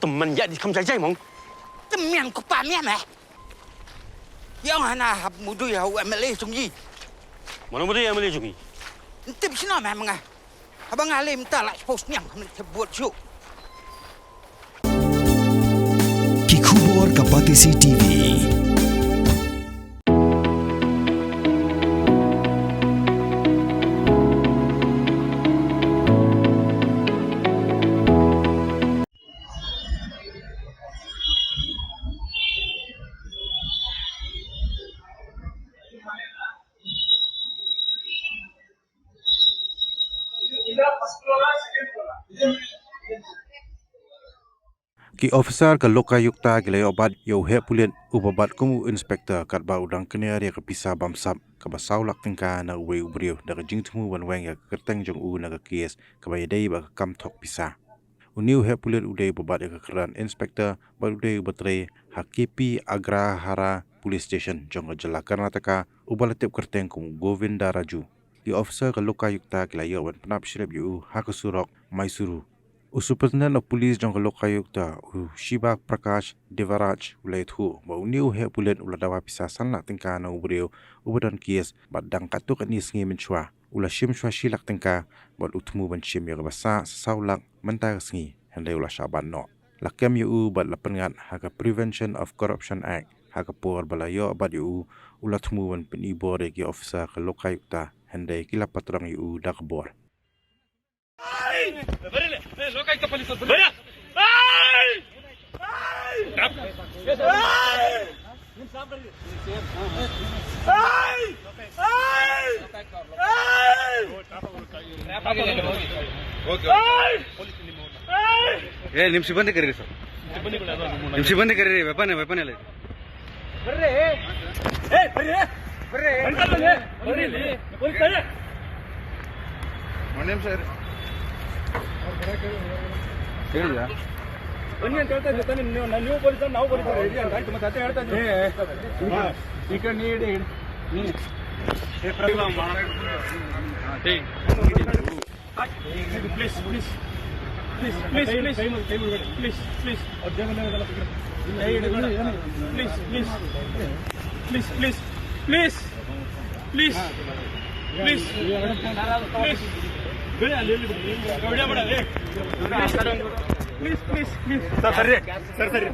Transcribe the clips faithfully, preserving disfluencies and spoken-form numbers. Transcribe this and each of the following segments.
Tymmen ïa di kham jai jai mong. Tymmen ko pa mian eh. Ïa nga na hap mudui ha u M L A jong i. Mano mudui M L A jong i? Ntip sino meh menga. Haba nga lem ta la post niang khamne te buat ju. Ki khubor ka Batesi T V. Ki officer ka Lokayukta ki la ïoh bat ïa u heh pulit uba bat kum u inspector katba u dang kner ïa ka pisa bamsap kaba saw lak tyngka na uwei u briew da ka jingthmu ban weng ïa ka kyrteng jong u na ka case kaba ïadei bad ka kam thok pisa. Une u heh pulit u dei uba bat ïa ka kyrdan inspector bad u dei uba trei ha K P Agrahara Police Station jong ka jylla Karnataka uba la tip kyrteng kum u Govinda Raju. Ki officer ka Lokayukta ki la ïoh ban pynap shrip ïa u ha ka surok Mysuru. U Superintendent of Police jong ka Lokayukta u Shiva Prakash Devaraj u la ïathuh ba une u heh pulit u la dawa pisa san lak tyngka na u briew uba don case bad dang katto katne sngi mynshuwa u la shim shuwa shi lak tyngka bad u thmu ban shim ïa kaba sah sa saw lak mynta ka sngi hynrei u la shah bat noh. La kem ïa u bad la pynngat ha ka Prevention of Corruption Act ha ka por ba la ïoh bat ïa u u la thmu ban pynibor ïa ki officer ka Lokayukta hynrei ki la patrong ïa u da ka bor. ಏ, ನಿಮ್ ಸಿಬ್ಬಂದಿ ಕರೀರಿ ಸರ್. ನಿಮ್ ಸಿಬ್ಬಂದಿ ಕರೀರಿ, ವೆಪನ್, ವೆಪನ್ ಎಲ್ಲ ಐತೆ. ಬರ್ರಿ. ಏ, ಬರ್ರಿ. ಬರ್ರಿ. ಬರ್ರಿ. ಒಂದ್ ನಿಮಿಷ ಇರಿ. ಹೇಳಿದ್ಯಾ? ಬನ್ನಿ ಅಂತ ಹೇಳ್ತಾ ಇದ್ದೆ ತಾನೇ ನೀವು, ನಾ-, ನೀವು ಪೊಲೀಸರು, ನಾವು ಪೊಲೀಸರು, ಇರಿ ಅಂತ ಆಯ್ತು, ಮತ್ತೆ ಅದೇ ಹೇಳ್ತಾ ಇದ್ದೀನಿ. ಏ, ಏ, ಈ ಕಡೆ ನೀಡಿ. ಹ್ಮ್. ಏ, ಪ್ರಭು, ಏ, Please, please. Please, please, please. Please, please. Please, please. Please, please. Please, please. Please. Please. Please. Please. Please, please, please. ಸರ್, ಸರಿ. ಸರ್, ಸರಿ.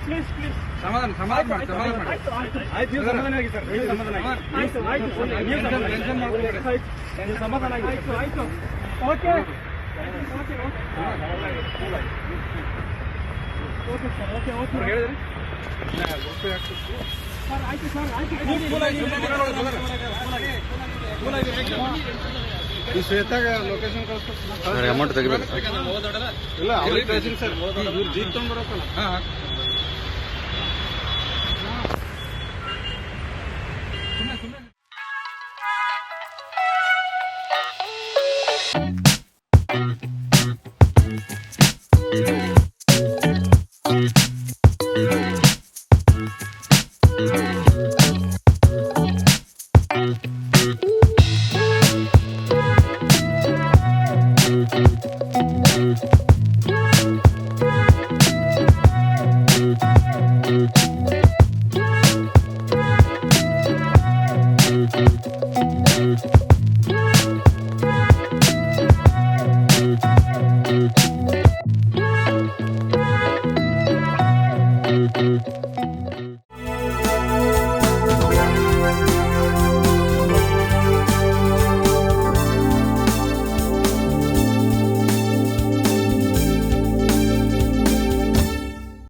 Please, please. ಸಮಾಧಾನ, ಸಮಾಧಾನ ಮಾಡಿ, ಸಮಾಧಾನ ಮಾಡಿ. ಆಯ್ತು, ಆಯ್ತು. ಆಯ್ತು, ನೀವು ಸಮಾಧಾನ ಆಗಿ ಸರ್, ನೀವು ಸಮಾಧಾನ ಆಗಿ. ಆಯ್ತು, ಆಯ್ತು. ಟೆನ್ಷನ್ ಮಾಡ್ಕೊಬೇಡಿ. ಆಯ್ತು, ಆಯ್ತು. ನೀವು ಸಮಾಧಾನ ಆಗಿ. ಆಯ್ತು, ಆಯ್ತು. ಓಕೆ. ಓಕೆ, ಓಕೆ, ಓಕೆ. ಓಕೆ ಸರ್, ಓಕೆ, ಓಕೆ. ಅವ್ರು ಹೇಳಿದ್ರಿ? ಸರ್, ಆಯ್ತು ಸರ್, ಆಯ್ತು. ಈ ಶ್ವೇತಾಗ ಲೊಕೇಶನ್ ಕಳಿಸ್ಬೇಕು. ಅಮೌಂಟ್ ತೆಗಿಬೇಕು ಸರ್. ಇಲ್ಲ, ಅವ್ರಿಗೆ ಕಳ್ಸಿನಿ ಸರ್. ಇವ್ರು ಜೀಪ್ ತೊಗೊಂಡ್ಬರತ್ತಲ್ಲ. ಹಾಂ, ಹಾಂ.